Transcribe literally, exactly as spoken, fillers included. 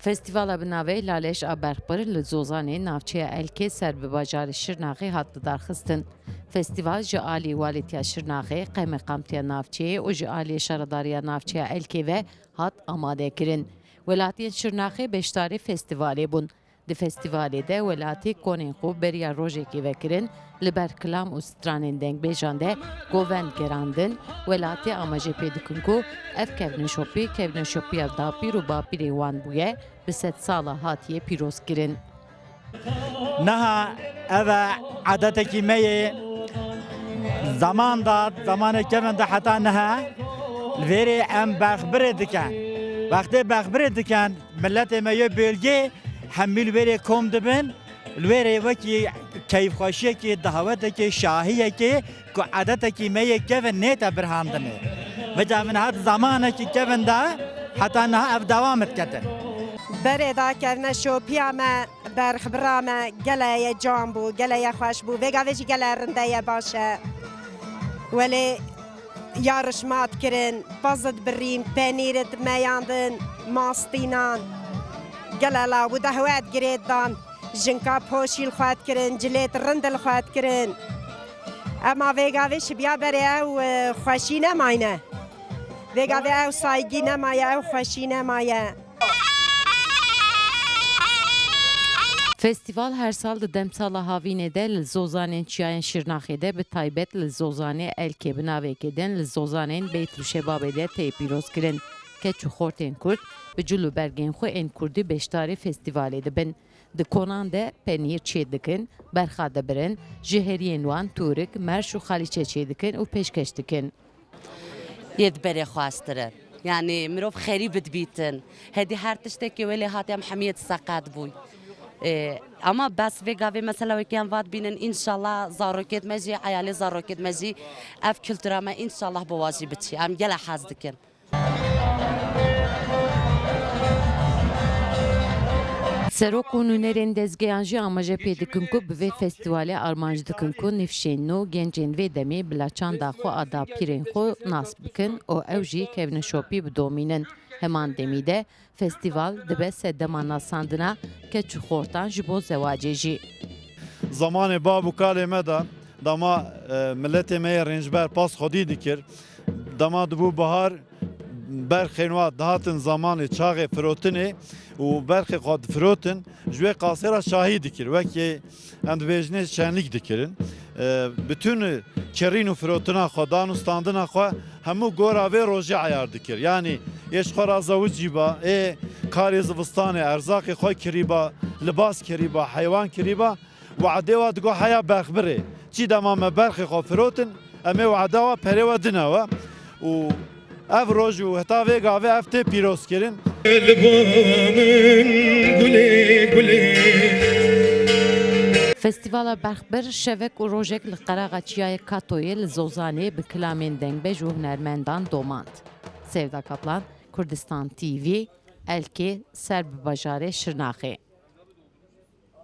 Festîvala bi navê Laleş a Berxbir li Zozanê navçeya Elkê ser bi bajarê Şirnaxê hat lidarxistin. Festîval ji alî Walîtiya Şirnaxê, Qemeqamtiya Navçeyê û ji alî Şaredariya Navçeya Elkê ve hat amadekirin. Welatiyên Şirnaxê beşdarî festîvalê bûn. Di festîvalê de welatî konên xwe beriya rojekê vekirin, li ber kilam û stranên dengbêjan de govend gerandin, welatî amaje pê dikin ku ev kevneşopî, kevneşopiya dapîr û bapîrên wan bûye, bi sedsala hatiye pîrozkirin. Niha ev e edetekî me yê. Zeman de, zemanê kevin de heta niha li vêrê em berxbirê dikin. Wextê berxbirê dikin, miletê me yê bêlgê hemî li wêrê kom dibin. Li wêrê wekî keyfxweşiyekê, dawetekê, şahiyekê ku edetekî me yê kevin nête birhandinê. Vêca min hat zemanekî kevin de heta niha ev dewam diketin. Berê da kevneşopiya me, berxbira me gele ye can bû, gele ye xweş bû. Vêga vê jî gele rinde ye, baş e. Welê yarişmat kirin, pezit birîn, penîrit meyandin, mastînan. Gele law bû, dehwet girêt dan. Jinka poşîl xwet kirin, cilêt rindil xwet kirin. Ema vêga vê şibiya berê ew, e, xweşî nemayne. Vêga vê ew saygî nemaye, ew xweşî nemaye. Festîval her sal di demsala havînê de li zozanên çiyayên Şirnaxê de, bi taybet li zozanê Elkê bi navekê din li zozanên Beyt û Şebabê de tê pîrozkirin. Keç û xortên Kurd bi cil û bergên xwe ên Kurdî beşdarî festîvalê dibin. Di konan de penîr çêdikin, berxa dibirin, ji heriyên wan tûrik, merş û xalîçe çêdikin û pêşkeş dikin. Yê di berê xwestir in. Yanî mirov xerîb dibîtin. Hedî her tiştekê welê hatiye em hemiyê seqet bûy. Ê, ama bes vê gavê mesela wekî em va dibînin, înşallah zarokêt me jî, eyalê zarokêt me jî ev kultura me înşallah bi wa jî biçî. Em gele hez dikin. Serok û nûnerên dezgeyan jî amaje pê dikin ku bi vê festîvalê armanc dikin ku nifşên nû, gencên vê demê bi laçanda xwe a dapîrên xwe nas bikin û ew jî kevneşopî bidomînin. Heman demî de festîval dibe sedema nasandina keç û xortan ji bo zewacê jî. Zemanê bab û kalê me de dema, e, miletê me yê rêncber pas xwedî dikir, dema dibû bihar, berxên wa dihatin zamanê çaxê firotinê û berxê xwe difirotin, ji wê qasê re şahî dikir. Wekî em dibêjinê şenlîk dikirin. E, bütün kirîn û firotina xwe, dan û standina xwe hemû gora vê rojê eyar dikir. Yanî ê ji xwe re zewicî ba, ê karê zivistanê erzaqê xwe kirî ba, libas kirî ba, heywan kirî ba, We'dê wa digo heya berxbirê. Çi dema me berxê xwe firotin, em ê we'da wa perê we dine we. Û ev roj û heta vê gavê ev tê pîrozkirin. Li bo min gulê gulê. Festîvala Berxbir şevek û rojek li qeraxa çiyayê Katoyê li Zozanê bi kilamên dengbej û hunermendan domand. Sevda Kaplan, Kurdistan T V, Elkê, ser bi bajarê Şirnaxê.